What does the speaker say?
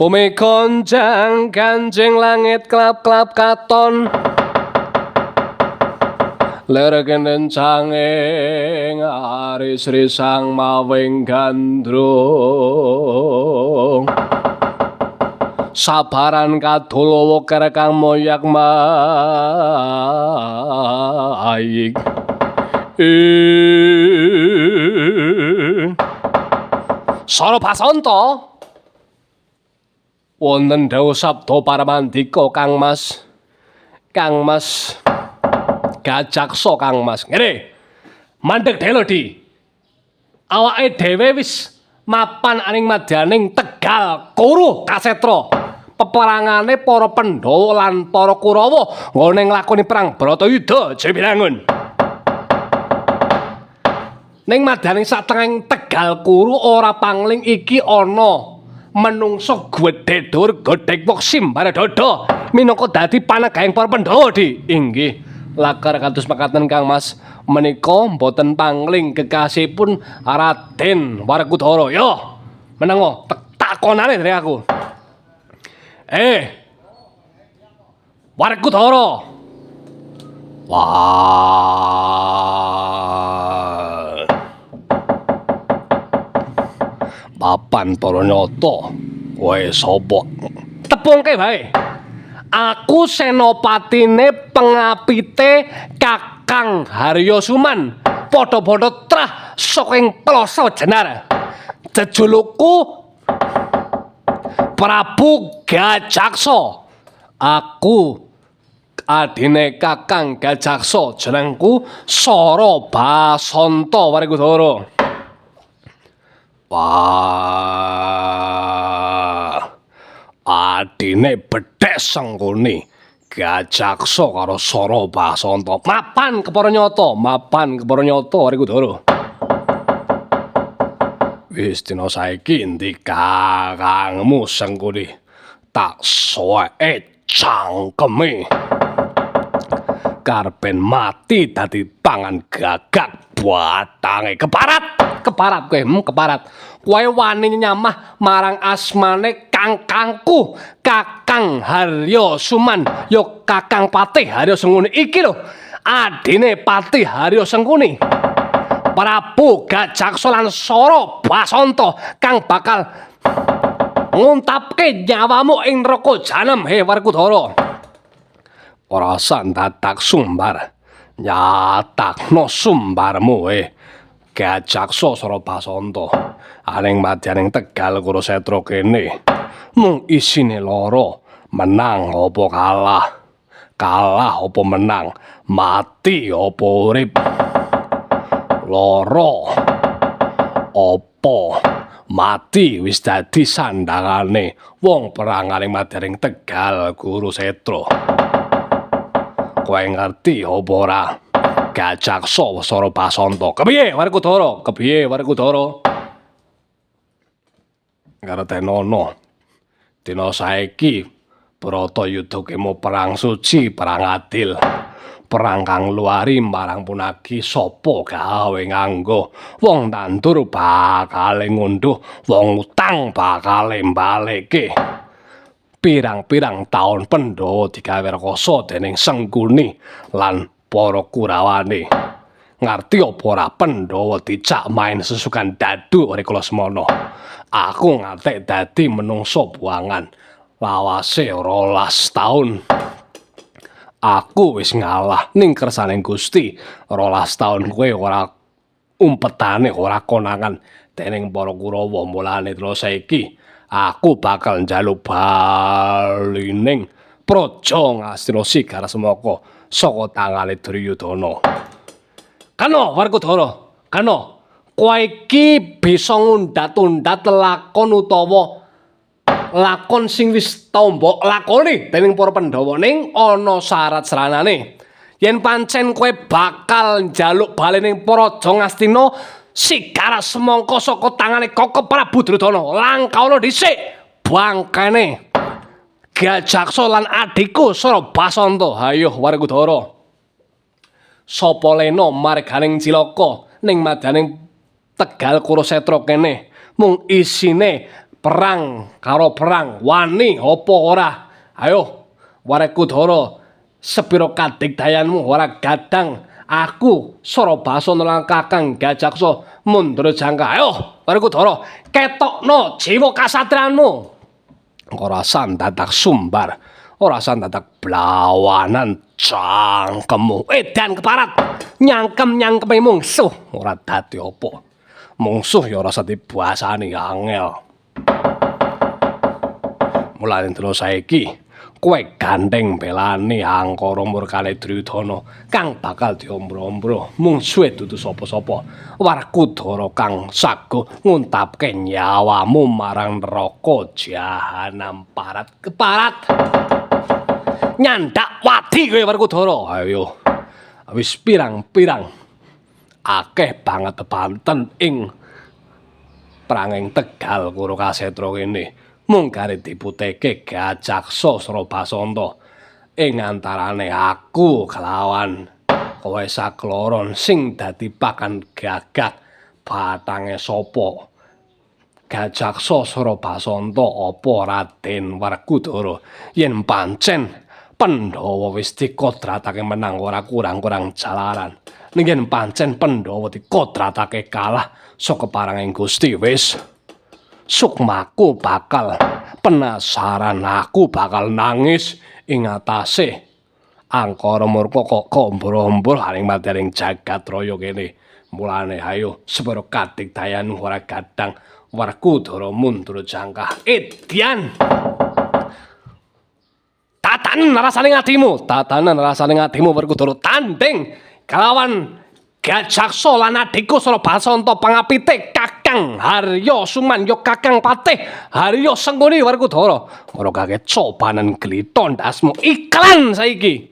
Bumi gonjang ganjing langit klap-klap katon. Lir kencanging aris risang mawing gandrung. Sabaran kadul wukir kang moyak mayik. Sara Basanta. Wonten dawuh sabda paramandika Kang Mas. Kang Mas Gajaksa Kang Mas. Ngene. Mandeg dhewe Di. Awake dhewe wis mapan aning madyaning Tegal Kuru Kasetra. Peperangane para Pandhawa lan para Kurawa nggone nglakoni perang Bratayuda Jayabinangun. Ning madyaning satengahing Tegal Kuru ora pangling iki ana menungso gedhe dhuwur gedhek wok simbara dada minangka dadi panegahing para Pandhawa Di. Inggih, lakar kados mekaten Kang Mas, menika mboten pangling kekasihipun Raden Werkudara. Yo, menengo takonane dari aku. Werkudara. Wah. Papan para nyata, kowe sapa? Tepungke wae. Aku senopatine pengapite Kakang Haryo Suman. Padha-padha trah saking Plaza Jenar. Jejulukku Prabu Gajaksa. Aku adine Kakang Gajaksa, jenengku Sara Basanta Werkudara. Wah, adine bedhek Sengkuni Gajaksa karo Sara Basanta. Mapan kepara nyata, mapan kepara nyata Werkudara. Wis dina saiki endi kakangmu Sengkuni tak soweke cangkeme. Karben mati dadi pangan gagak batange keparat. Keparat kowe, keparat. Kowe wani nyamah marang asmane kangkangku, Kakang Haryo Suman, ya Kakang Patih Haryo Sengkuni. Iki lho, adine Patih Haryo Sengkuni. Prabu Gajaksa lan Sara Basanta kang bakal nguntapke nyawamu ing neraka jahanam, he Werkudara. Ora usah ndadak sumbar. Nyatakno sumbarmu, he. Gajaksa Sara Basanta. Aning madyaning Tegal Kurusetra kene mung isine loro, menang apa kalah, kalah apa menang, mati apa urip. Loro apa mati wis dadi sandangane wong perang aning madyaning Tegal Kurusetra. Kowe ngerti apa ora? Gajaksa Sara Basanta. Kepiye Werkudara? Kepiye Werkudara? Ngertenono. Dina saiki Bratayuda kemo perang suci, perang adil. Perang kang luari marang punagi sapa gawe nganggo. Wong nandur bakale ngunduh, wong utang bakale mbaleke. Pirang-pirang taun Pandhawa digawe rekoso dening Sengkuni lan para Kurawane. Ngerti apa ora Pandhawa dicak main sesukan dadu ora kala semono. Aku ngantek dadi menungso buangan lawase 12 taun. Aku wis ngalah ning kersaning Gusti. 12 taun kowe ora umpetane, ora konangan dening para Kurawa. Mulane terus saiki aku bakal njaluk balining Praja Ngastina Sigar Semaka saka tangane Duryudana. Kena Werkudara, kena. Kowe iki bisa ngundat-undat lakon utawa lakon sing wis tau mbok lakoni dening para Pandhawa, ning ana syarat saranane. Yen pancen kowe bakal njaluk balining Praja Ngastina Sigar Semangka saka tangane Koko Prabu Duryudana, langkaono dhisik bangkene Gajaksa lan adhiku Sara Basanta. Hayo Werkudara. Sapa lena marganing cilaka ning madyaning Tegal Kurusetra kene mung isine Perang karo perang wani apa ora? Ayo Warekudara, sepira kadigdayanmu ora gadang aku Sarabasana lan Kakang Gajaksa mundur jangka. Ayo Warekudara, ketokno jiwa kasatriyanmu. Ora dadak sumbar, ora dadak blawanan cangkemmu. Edan keparat, nyangkem-nyangkeme mungsuh ora dadi apa. Mungsuh ya ora usah dibasani angel. Mulane dina saiki kowe gandeng belani angkara murkane Duryudana kang bakal diombro-ombro. Mungsuhe dudu sapa-sapa, Werkudara kang sago nguntapke nyawamu marang neraka jahanam parat keparat. Nyandak wadi kowe Werkudara. Ayo wis pirang-pirang akeh banget bebanten ing pranging Tegal Kuru Kasetra kene. Mung kare diputeke Gajaksa Srabasanta ing antarane aku kelawan kowe sakloron sing dadi pakan gagak batange sapa? Gajaksa Srabasanta apa Raden Werkudara? Yen pancen Pandhawa wis dikodratake menang ora kurang-kurang jalaran. Ning yen pancen Pandhawa dikodratake kalah saka paranging Gusti, wis sukmaku bakal penasaran, aku bakal nangis ing atase angkara murka kok kombro-ombro aring madyaring jagat raya kene. Mulane ayo sepira kadigdayan ora gadang Werkudara mundur jangkah. Edyan, tatanen rasane atimu, tatanen rasane atimu Werkudara, tanding kelawan Gajaksa lan adhiku Srabasanta pangapite Kakang Harya Sumanya Kakang Patih Harya Sengkuni. Werkudara ora kake cobanen glitha ndasmu. Iklan saiki.